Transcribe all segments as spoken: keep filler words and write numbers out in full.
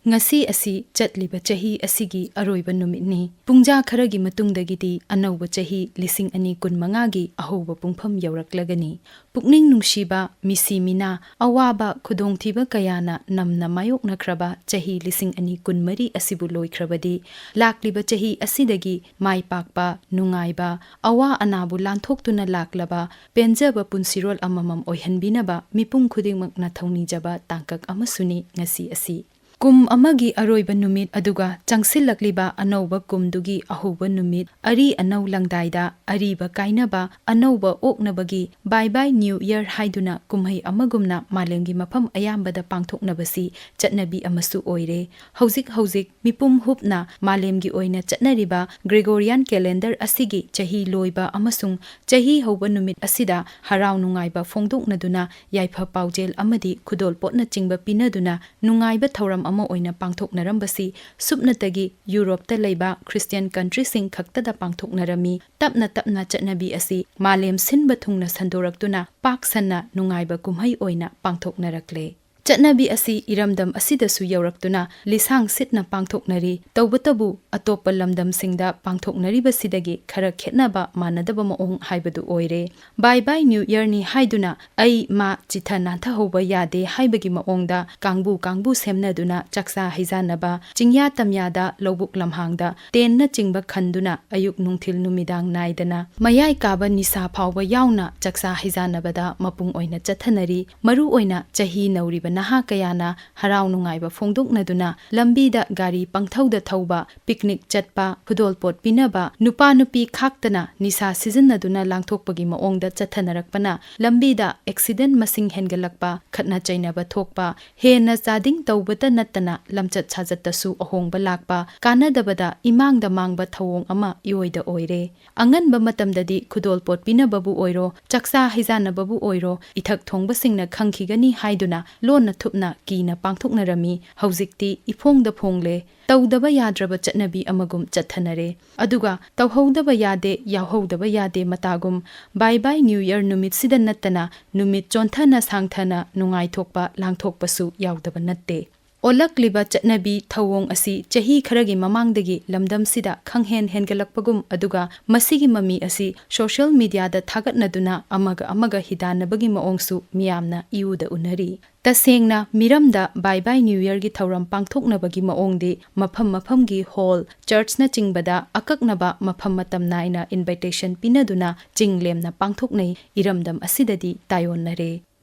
ꯉꯁꯤ ꯑꯁꯤ ꯆꯠꯂꯤꯕ ꯆꯍꯤ ꯑꯁꯤꯒꯤ ꯑꯔꯣꯏꯕ ꯅꯨꯃꯤꯠꯅꯤ꯫ ꯄꯨꯡꯖꯥ ꯈꯔꯒꯤ ꯃꯇꯨꯡꯗꯒꯤꯗꯤ ꯑꯅꯧꯕ ꯆꯍꯤ ꯂꯤꯁꯤꯡ ꯑꯅꯤ ꯀꯨꯟꯃꯉꯥꯒꯤ ꯑꯍꯧꯕ ꯄꯨꯡꯐꯝ ꯌꯧꯔꯛꯂꯒꯅꯤ꯫ ꯄꯨꯛꯅꯤꯡ ꯅꯨꯡꯁꯤꯕ, ꯃꯤꯁꯤ ꯃꯤꯅꯥ, ꯑꯋꯥꯕ, ꯈꯨꯗꯣꯡꯊꯤꯕ ꯀꯌꯥꯅ ꯅꯝꯅ ꯃꯥꯌꯣꯛꯅꯈ꯭ꯔꯕ ꯆꯍꯤ ꯂꯤꯁꯤꯡ ꯑꯅꯤ ꯀꯨꯟꯃꯔꯤ ꯑꯁꯤꯕꯨ ꯂꯣꯏꯈ꯭ꯔꯕꯗꯤ, ꯂꯥꯛꯂꯤꯕ ꯆꯍꯤ ꯑꯁꯤꯗꯒꯤ ꯃꯥꯏ ꯄꯥꯛꯄ, ꯅꯨꯡꯉꯥꯏꯕ, ꯑꯋꯥ ꯑꯅꯥꯕꯨ ꯂꯥꯟꯊꯣꯛꯇꯨꯅ ꯂꯥꯛꯂꯕ ꯄꯦꯟꯖꯕ ꯄꯨꯟꯁꯤꯔꯣꯜ ꯑꯃꯃꯝ ꯑꯣꯏꯍꯟꯕꯤꯅꯕ ꯃꯤꯄꯨꯝ ꯈꯨꯗꯤꯡꯃꯛꯅ ꯊꯧꯅꯤꯖꯕ ꯇꯥꯡꯀꯛ ꯑꯃꯁꯨꯅꯤ ꯉꯁꯤ ꯑꯁꯤ꯫ ꯀꯨꯝ ꯑꯃꯒꯤ ꯑꯔꯣꯏꯕ ꯅꯨꯃꯤꯠ ꯑꯗꯨꯒ ꯆꯪꯁꯤꯜꯂꯛꯂꯤꯕ ꯑꯅꯧꯕ ꯀꯨꯝꯗꯨꯒꯤ ꯑꯍꯧꯕ ꯅꯨꯃꯤꯠ, ꯑꯔꯤ ꯑꯅꯧ ꯂꯪꯗꯥꯏꯗ ꯑꯔꯤꯕ ꯀꯥꯏꯅꯕ, ꯑꯅꯧꯕ ꯑꯣꯛꯅꯕꯒꯤ Bye Bye New Year ꯍꯥꯏꯗꯨꯅ ꯀꯨꯝꯍꯩ ꯑꯃꯒꯨꯝꯅ ꯃꯥꯂꯦꯝꯒꯤ ꯃꯐꯝ ꯑꯌꯥꯝꯕꯗ ꯄꯥꯡꯊꯣꯛꯅꯕꯁꯤ ꯆꯠꯅꯕꯤ ꯑꯃꯁꯨ ꯑꯣꯏꯔꯦ꯫ ꯍꯧꯖꯤꯛ ꯍꯧꯖꯤꯛ ꯃꯤꯄꯨꯝ ꯍꯨꯞꯅ ꯃꯥꯂꯦꯝꯒꯤ ꯑꯣꯏꯅ ꯆꯠꯅꯔꯤꯕ Gregorian calendar ꯑꯁꯤꯒꯤ ꯆꯍꯤ ꯂꯣꯏꯕ ꯑꯃꯁꯨꯡ ꯆꯍꯤ ꯍꯧꯕ ꯅꯨꯃꯤꯠ ꯑꯁꯤꯗ ꯍꯔꯥꯎ ꯅꯨꯡꯉꯥꯏꯕ ꯐꯣꯡꯗꯣꯛꯅꯗꯨꯅ ꯌꯥꯏꯐ ꯄꯥꯎꯖꯦꯜ ꯑꯃꯗꯤ ꯈꯨꯗꯣꯜꯄꯣꯠꯅꯆꯤꯡꯕ ꯄꯤꯅꯗꯨꯅ ꯅꯨꯡꯉꯥꯏꯕ ꯊꯧꯔꯝ ꯑꯃ ꯑꯣꯏꯅ ꯄꯥꯡꯊꯣꯛꯅꯔꯝꯕꯁꯤ ꯁꯨꯞꯅꯇꯒꯤ ꯌꯨꯔꯣꯞꯇ ꯂꯩꯕ Christian countryꯁꯤꯡ ꯈꯛꯇꯗ ꯄꯥꯡꯊꯣꯛꯅꯔꯝꯃꯤ꯫ ꯇꯞꯅ ꯇꯞꯅ ꯆꯠꯅꯕꯤ ꯑꯁꯤ ꯃꯥꯂꯦꯝ ꯁꯤꯟꯕ ꯊꯨꯡꯅ ꯁꯟꯗꯣꯔꯛꯇꯨꯅ ꯄꯥꯛ ꯁꯟꯅ ꯅꯨꯡꯉꯥꯏꯕ ꯀꯨꯝꯍꯩ ꯑꯣꯏꯅ ꯄꯥꯡꯊꯣꯛꯅꯔꯛꯂꯦ꯫ ꯆꯠꯅꯕꯤ ꯑꯁꯤ ꯏꯔꯝꯗꯝ ꯑꯁꯤꯗꯁꯨ ꯌꯧꯔꯛꯇꯨꯅ ꯂꯤꯁꯥꯡ ꯁꯤꯠꯅ ꯄꯥꯡꯊꯣꯛꯅꯔꯤ꯫ ꯇꯧꯕꯇꯕꯨ ꯑꯇꯣꯞꯄ ꯂꯝꯗꯝꯁꯤꯡꯗ ꯄꯥꯡꯊꯣꯛꯅꯔꯤꯕꯁꯤꯗꯒꯤ ꯈꯔ ꯈꯦꯠꯅꯕ, ꯃꯥꯟꯅꯗꯕ ꯃꯑꯣꯡ ꯍꯥꯏꯕꯗꯨ ꯑꯣꯏꯔꯦ꯫ Bye Bye New Yearꯅꯤ ꯍꯥꯏꯗꯨꯅ ꯑꯩ ꯃꯥ ꯆꯤꯊ ꯅꯥꯟꯊꯍꯧꯕ ꯌꯥꯗꯦ ꯍꯥꯏꯕꯒꯤ ꯃꯑꯣꯡꯗ ꯀꯥꯡꯕꯨ ꯀꯥꯡꯕꯨ ꯁꯦꯝꯅꯗꯨꯅ ꯆꯥꯛꯆꯥ ꯍꯩꯖꯥꯟꯅꯕ, ꯆꯤꯡꯌꯥ ꯇꯝꯌꯥꯗ ꯂꯧꯕꯨꯛ ꯂꯝꯍꯥꯡꯗ ꯇꯦꯟꯅꯆꯤꯡꯕ ꯈꯟꯗꯨꯅ ꯑꯌꯨꯛ ꯅꯨꯡꯊꯤꯜ ꯅꯨꯃꯤꯗꯥꯡ ꯅꯥꯏꯗꯅ ꯃꯌꯥꯏ ꯀꯥꯕ ꯅꯤꯁꯥ ꯐꯥꯎꯕ ꯌꯥꯎꯅ ꯆꯥꯛꯆꯥ ꯍꯩꯖꯥꯟꯅꯕꯗ ꯃꯄꯨꯡ ꯑꯣꯏꯅ ꯆꯠꯊꯅꯔꯤ꯫ ꯃꯔꯨ ꯑꯣꯏꯅ ꯆꯍꯤ ꯅꯧꯔꯤꯕ ꯅꯍꯥ ꯀꯌꯥꯅ ꯍꯔꯥꯎ ꯅꯨꯡꯉꯥꯏꯕ ꯐꯣꯡꯗꯣꯛꯅꯗꯨꯅ ꯂꯝꯕꯤꯗ ꯒꯥꯔꯤ ꯄꯪꯊꯧꯗ ꯊꯧꯕ, picnic ꯆꯠꯄ, ꯈꯨꯗꯣꯜꯄꯣꯠ ꯄꯤꯅꯕ, ꯅꯨꯄꯥ ꯅꯨꯄꯤ ꯈꯥꯛꯇꯅ ꯅꯤꯁꯥ ꯁꯤꯖꯤꯟꯅꯗꯨꯅ ꯂꯥꯡꯊꯣꯛꯄꯒꯤ ꯃꯑꯣꯡꯗ ꯆꯠꯊꯅꯔꯛꯄꯅ ꯂꯝꯕꯤꯗ accident ꯃꯁꯤꯡ ꯍꯦꯟꯒꯠꯂꯛꯄ, ꯈꯠꯅ ꯆꯩꯅꯕ ꯊꯣꯛꯄ, ꯍꯦꯟꯅ ꯆꯥꯗꯤꯡ ꯇꯧꯕꯇ ꯅꯠꯇꯅ ꯂꯝꯆꯠ ꯁꯥꯖꯠꯇꯁꯨ ꯑꯍꯣꯡꯕ ꯂꯥꯛꯄ, ꯀꯥꯟꯅꯗꯕꯗ ꯏꯃꯥꯡꯗ ꯃꯥꯡꯕ ꯊꯧꯑꯣꯡ ꯑꯃ ꯏꯑꯣꯏꯗ ꯑꯣꯏꯔꯦ꯫ ꯑꯉꯟꯕ ꯃꯇꯝꯗꯗꯤ ꯈꯨꯗꯣꯜꯄꯣꯠ ꯄꯤꯅꯕꯕꯨ ꯑꯣꯏꯔꯣ, ꯆꯥꯛꯆꯥ ꯍꯩꯖꯥꯟꯅꯕꯕꯨ ꯑꯣꯏꯔꯣ, ꯏꯊꯛ ꯊꯣꯡꯕꯁꯤꯡꯅ ꯈꯪꯈꯤꯒꯅꯤ ꯍꯥꯏꯗꯨꯅ ꯂꯣꯟꯅ ꯊꯨꯞꯅ ꯀꯤꯅ ꯄꯥꯡꯊꯣꯛꯅꯔꯝꯃꯤ꯫ ꯍꯧꯖꯤꯛꯇꯤ ꯏꯐꯣꯡꯗ ꯐꯣꯡꯂꯦ꯫ ꯇꯧꯗꯕ ꯌꯥꯗ꯭ꯔꯕ ꯆꯠꯅꯕꯤ ꯑꯃꯒꯨꯝ ꯆꯠꯊꯅꯔꯦ꯫ ꯑꯗꯨꯒ ꯇꯧꯍꯧꯗꯕ ꯌꯥꯗꯦ, ꯌꯥꯎꯍꯧꯗꯕ ꯌꯥꯗꯦ ꯃꯇꯥꯒꯨꯝ Bye Bye New Year ꯅꯨꯃꯤꯠꯁꯤꯗ ꯅꯠꯇꯅ ꯅꯨꯃꯤꯠ ꯆꯣꯟꯊꯅ ꯁꯥꯡꯊꯅ ꯅꯨꯡꯉꯥꯏꯊꯣꯛꯄ, ꯂꯥꯡꯊꯣꯛꯄꯁꯨ ꯌꯥꯎꯗꯕ ꯅꯠꯇꯦ꯫ ꯑꯣꯜꯂꯛꯂꯤꯕ ꯆꯠꯅꯕꯤ ꯊꯧꯑꯣꯡ ꯑꯁꯤ ꯆꯍꯤ ꯈꯔꯒꯤ ꯃꯃꯥꯡꯗꯒꯤ ꯂꯝꯗꯝꯁꯤꯗ ꯈꯪꯍꯦꯟ ꯍꯦꯟꯒꯠꯂꯛꯄꯒꯨꯝ, ꯑꯗꯨꯒ ꯃꯁꯤꯒꯤ ꯃꯃꯤ ꯑꯁꯤ social mediaꯗ ꯊꯥꯒꯠꯅꯗꯨꯅ ꯑꯃꯒ ꯑꯃꯒ ꯍꯤꯗꯥꯟꯅꯕꯒꯤ ꯃꯑꯣꯡꯁꯨ ꯃꯤꯌꯥꯝꯅ ꯏꯎꯗ ꯎꯅꯔꯤ꯫ ꯇꯁꯦꯡꯅ, ꯃꯤꯔꯝꯗ Bye Bye New Yearꯒꯤ ꯊꯧꯔꯝ ꯄꯥꯡꯊꯣꯛꯅꯕꯒꯤ ꯃꯑꯣꯡꯗꯤ ꯃꯐꯝ ꯃꯐꯝꯒꯤ hall, churchꯅꯆꯤꯡꯕꯗ ꯑꯀꯛꯅꯕ ꯃꯐꯝ ꯃꯇꯝ ꯅꯥꯏꯅ invitation ꯄꯤꯅꯗꯨꯅ ꯆꯤꯡ ꯂꯦꯝꯅ ꯄꯥꯡꯊꯣꯛꯅꯩ꯫ ꯏꯔꯝꯗꯝ ꯑꯁꯤꯗꯗꯤ ꯇꯥꯏꯑꯣꯟꯅꯔꯦ꯫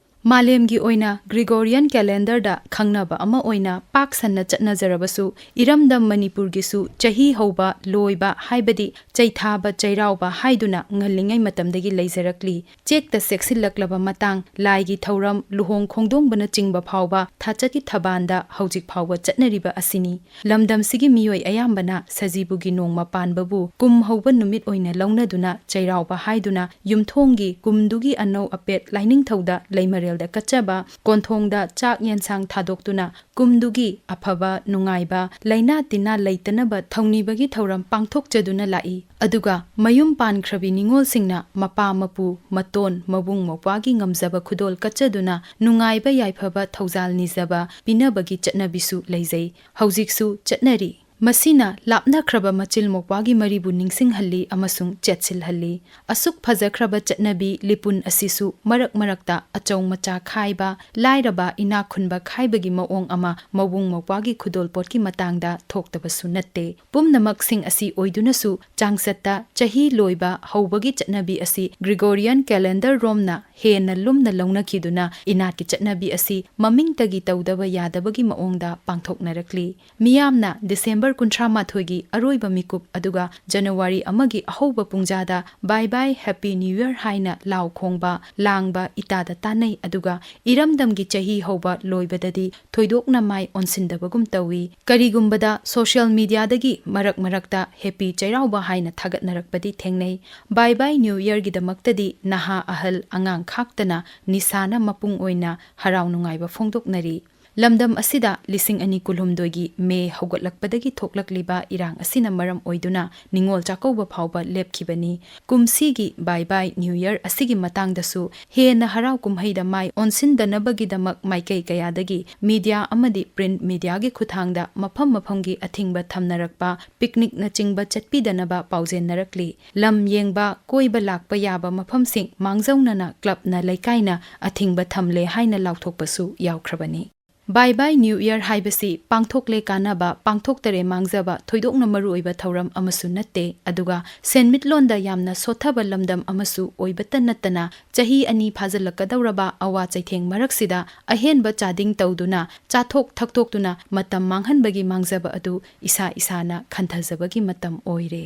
ꯃꯥꯂꯦꯝꯒꯤ ꯑꯣꯏꯅ Gregorian calendarꯗ ꯈꯪꯅꯕ ꯑꯃ ꯑꯣꯏꯅ ꯄꯥꯛ ꯁꯟꯅ ꯆꯠꯅꯖꯔꯕꯁꯨ, ꯏꯔꯝꯗꯝ ꯃꯅꯤꯄꯨꯔꯒꯤꯁꯨ ꯆꯍꯤ ꯍꯧꯕ, ꯂꯣꯏꯕ, ꯍꯥꯏꯕꯗꯤ ꯆꯩꯊꯥꯕ, ꯆꯩꯔꯥꯎꯕ ꯍꯥꯏꯗꯨꯅ ꯉꯜꯂꯤꯉꯩ ꯃꯇꯝꯗꯒꯤ ꯂꯩꯖꯔꯛꯂꯤ꯫ ꯆꯦꯛꯇ ꯆꯦꯛꯁꯤꯜꯂꯛꯂꯕ ꯃꯇꯥꯡ, ꯂꯥꯏꯒꯤ ꯊꯧꯔꯝ, ꯂꯨꯍꯣꯡ ꯈꯣꯡꯗꯣꯡꯕꯅꯆꯤꯡꯕ ꯐꯥꯎꯕ ꯊꯥꯆꯠꯀꯤ ꯊꯕꯥꯟꯗ ꯍꯧꯖꯤꯛ ꯐꯥꯎꯕ ꯆꯠꯅꯔꯤꯕ ꯑꯁꯤꯅꯤ꯫ ꯂꯝꯗꯝꯁꯤꯒꯤ ꯃꯤꯑꯣꯏ ꯑꯌꯥꯝꯕꯅ ꯁꯖꯤꯕꯨꯒꯤ ꯅꯣꯡꯃ ꯄꯥꯟꯕꯕꯨ ꯀꯨꯝ ꯍꯧꯕ ꯅꯨꯃꯤꯠ ꯑꯣꯏꯅ ꯂꯧꯅꯗꯨꯅ ꯆꯩꯔꯥꯎꯕ ꯍꯥꯏꯗꯨꯅ ꯌꯨꯝꯊꯣꯡꯒꯤ ꯀꯨꯝꯗꯨꯒꯤ ꯑꯅꯧ ꯑꯄꯦꯠ ꯂꯥꯏꯅꯤꯡꯊꯧꯗ ꯂꯩꯃꯔꯦꯜꯗ ꯀꯠꯆꯕ, ꯀꯣꯟꯊꯣꯡꯗ ꯆꯥꯛ ꯌꯦꯟꯁꯥꯡ ꯊꯥꯗꯣꯛꯇꯨꯅ ꯀꯨꯝꯗꯨꯒꯤ ꯑꯐꯕ ꯅꯨꯡꯉꯥꯏꯕ, ꯂꯩꯅꯥ ꯇꯤꯟꯅꯥ ꯂꯩꯇꯅꯕ ꯊꯧꯅꯤꯕꯒꯤ ꯊꯧꯔꯝ ꯄꯥꯡꯊꯣꯛꯆꯗꯨꯅ ꯂꯥꯛꯏ꯫ ꯑꯗꯨꯒ ꯃꯌꯨꯝ ꯄꯥꯟꯈ꯭ꯔꯕꯤ ꯅꯤꯉꯣꯜꯁꯤꯡꯅ ꯃꯄꯥ ꯃꯄꯨ, ꯃꯇꯣꯟ, ꯃꯕꯨꯡ ꯃꯧꯄ꯭ꯋꯥꯒꯤ ꯉꯝꯖꯕ ꯈꯨꯗꯣꯜ ꯀꯠꯆꯗꯨꯅ ꯅꯨꯡꯉꯥꯏꯕ ꯌꯥꯏꯐꯕ ꯊꯧꯖꯥꯜ ꯅꯤꯖꯕ ꯄꯤꯅꯕꯒꯤ ꯆꯠꯅꯕꯤꯁꯨ ꯂꯩꯖꯩ꯫ ꯍꯧꯖꯤꯛꯁꯨ ꯆꯠꯅꯔꯤ꯫ ꯃꯁꯤꯅ ꯂꯥꯞꯅꯈ꯭ꯔꯕ ꯃꯆꯤꯜ ꯃꯧꯄ꯭ꯋꯥꯒꯤ ꯃꯔꯤꯕꯨ ꯅꯤꯡꯁꯤꯡꯍꯜꯂꯤ ꯑꯃꯁꯨꯡ ꯆꯦꯠꯁꯤꯜꯍꯜꯂꯤ꯫ ꯑꯁꯨꯛ ꯐꯖꯈ꯭ꯔꯕ ꯆꯠꯅꯕꯤ ꯂꯤꯄꯨꯟ ꯑꯁꯤꯁꯨ ꯃꯔꯛ ꯃꯔꯛꯇ ꯑꯆꯧ ꯃꯆꯥ ꯈꯥꯏꯕ, ꯂꯥꯏꯔꯕ ꯏꯅꯥꯛ ꯈꯨꯟꯕ ꯈꯥꯏꯕꯒꯤ ꯃꯑꯣꯡ ꯑꯃ ꯃꯕꯨꯡ ꯃꯧꯄ꯭ꯋꯥꯒꯤ ꯈꯨꯗꯣꯜꯄꯣꯠꯀꯤ ꯃꯇꯥꯡꯗ ꯊꯣꯛꯇꯕꯁꯨ ꯅꯠꯇꯦ꯫ ꯄꯨꯝꯅꯃꯛꯁꯤꯡ ꯑꯁꯤ ꯑꯣꯏꯗꯨꯅꯁꯨ ꯆꯥꯡꯆꯠꯇ ꯆꯍꯤ ꯂꯣꯏꯕ ꯍꯧꯕꯒꯤ ꯆꯠꯅꯕꯤ ꯑꯁꯤ Gregorian calendar ꯔꯣꯝꯅ ꯍꯦꯟꯅ ꯂꯨꯝꯅ ꯂꯧꯅꯈꯤꯗꯨꯅ ꯏꯅꯥꯠꯀꯤ ꯆꯠꯅꯕꯤ ꯑꯁꯤ ꯃꯃꯤꯡꯇꯒꯤ ꯇꯧꯗꯕ ꯌꯥꯗꯕꯒꯤ ꯃꯑꯣꯡꯗ ꯄꯥꯡꯊꯣꯛꯅꯔꯛꯂꯤ꯫ ꯃꯤꯌꯥꯝꯅ ꯗꯤꯁꯦꯝꯕꯔ ꯀꯨꯟꯊ꯭ꯔꯥ ꯃꯥꯊꯣꯏꯒꯤ ꯑꯔꯣꯏꯕ ꯃꯤꯀꯨꯞ ꯑꯗꯨꯒ ꯖꯅꯋꯥꯔꯤ ꯑꯃꯒꯤ ꯑꯍꯧꯕ ꯄꯨꯡꯖꯥꯗ "Bye bye, Happy New Year" ꯍꯥꯏꯅ ꯂꯥꯎ ꯈꯣꯡꯕ, ꯂꯥꯡꯕ ꯏꯇꯥꯗ ꯇꯥꯟꯅꯩ, ꯑꯗꯨꯒ ꯏꯔꯝꯗꯝꯒꯤ ꯆꯍꯤ ꯍꯧꯕ ꯂꯣꯏꯕꯗꯗꯤ ꯊꯣꯏꯗꯣꯛꯅ ꯃꯥꯏ ꯑꯣꯟꯁꯤꯟꯗꯕꯒꯨꯝ ꯇꯧꯏ꯫ ꯀꯔꯤꯒꯨꯝꯕꯗ social mediaꯗꯒꯤ ꯃꯔꯛ ꯃꯔꯛꯇ "Happy ꯆꯩꯔꯥꯎꯕ" ꯍꯥꯏꯅ ꯊꯥꯒꯠꯅꯔꯛꯄꯗꯤ ꯊꯦꯡꯅꯩ꯫ "Bye bye New Yearꯒꯤꯗꯃꯛꯇꯗꯤ ꯅꯍꯥ ꯑꯍꯜ ꯑꯉꯥꯡ ꯈꯥꯛꯇꯅ ꯅꯤꯁꯥꯅ ꯃꯄꯨꯡ ꯑꯣꯏꯅ ꯍꯔꯥꯎ ꯅꯨꯡꯉꯥꯏꯕ ꯐꯣꯡꯗꯣꯛꯅꯔꯤ"꯫ ꯂꯝꯗꯝ ꯑꯁꯤꯗ ꯂꯤꯁꯤꯡ ꯑꯅꯤ ꯀꯨꯟꯍꯨꯝꯗꯣꯏꯒꯤ ꯃꯦ ꯍꯧꯒꯠꯂꯛꯄꯗꯒꯤ ꯊꯣꯛꯂꯛꯂꯤꯕ ꯏꯔꯥꯡ ꯑꯁꯤꯅ ꯃꯔꯝ ꯑꯣꯏꯗꯨꯅ ꯅꯤꯉꯣꯜ ꯆꯥꯛꯀꯧꯕ ꯐꯥꯎꯕ ꯂꯦꯞꯈꯤꯕꯅꯤ꯫ ꯀꯨꯝꯁꯤꯒꯤ Bye Bye New Year ꯑꯁꯤꯒꯤ ꯃꯇꯥꯡꯗꯁꯨ ꯍꯦꯟꯅ ꯍꯔꯥꯎ ꯀꯨꯝꯍꯩꯗ ꯃꯥꯏ ꯑꯣꯟꯁꯤꯟꯗꯅꯕꯒꯤꯗꯃꯛ ꯃꯥꯏꯀꯩ ꯀꯌꯥꯗꯒꯤ media ꯑꯃꯗꯤ print mediaꯒꯤ ꯈꯨꯠꯊꯥꯡꯗ ꯃꯐꯝ ꯃꯐꯝꯒꯤ ꯑꯊꯤꯡꯕ ꯊꯝꯅꯔꯛꯄ, picnicꯅꯆꯤꯡꯕ ꯆꯠꯄꯤꯗꯅꯕ ꯄꯥꯎꯖꯦꯟꯅꯔꯛꯂꯤ꯫ ꯂꯝ ꯌꯦꯡꯕ, ꯀꯣꯏꯕ ꯂꯥꯛꯄ ꯌꯥꯕ ꯃꯐꯝꯁꯤꯡ ꯃꯥꯡꯖꯧꯅꯅ clubꯅ ꯂꯩꯀꯥꯏꯅ ꯑꯊꯤꯡꯕ ꯊꯝꯂꯦ ꯍꯥꯏꯅ ꯂꯥꯎꯊꯣꯛꯄꯁꯨ ꯌꯥꯎꯈ꯭ꯔꯕꯅꯤ꯫ Bye Bye New Year ꯍꯥꯏꯕꯁꯤ ꯄꯥꯡꯊꯣꯛꯂꯦ ꯀꯥꯟꯅꯕ, ꯄꯥꯡꯊꯣꯛꯇꯔꯦ ꯃꯥꯡꯖꯕ ꯊꯣꯏꯗꯣꯛꯅ ꯃꯔꯨꯑꯣꯏꯕ ꯊꯧꯔꯝ ꯑꯃꯁꯨ ꯅꯠꯇꯦ꯫ ꯑꯗꯨꯒ ꯁꯦꯟꯃꯤꯠꯂꯣꯟꯗ ꯌꯥꯝꯅ ꯁꯣꯠꯊꯕ ꯂꯝꯗꯝ ꯑꯃꯁꯨ ꯑꯣꯏꯕꯇ ꯅꯠꯇꯅ ꯆꯍꯤ ꯑꯅꯤ ꯐꯥꯖꯤꯜꯂꯛꯀꯗꯧꯔꯕ ꯑꯋꯥ ꯆꯩꯊꯦꯡ ꯃꯔꯛꯁꯤꯗ ꯑꯍꯦꯟꯕ ꯆꯥꯗꯤꯡ ꯇꯧꯗꯨꯅ ꯆꯥꯊꯣꯛ ꯊꯛꯇꯣꯛꯇꯨꯅ ꯃꯇꯝ ꯃꯥꯡꯍꯟꯕꯒꯤ ꯃꯥꯡꯖꯕ ꯑꯗꯨ ꯏꯁꯥ ꯏꯁꯥꯅ ꯈꯟꯊꯖꯕꯒꯤ ꯃꯇꯝ ꯑꯣꯏꯔꯦ꯫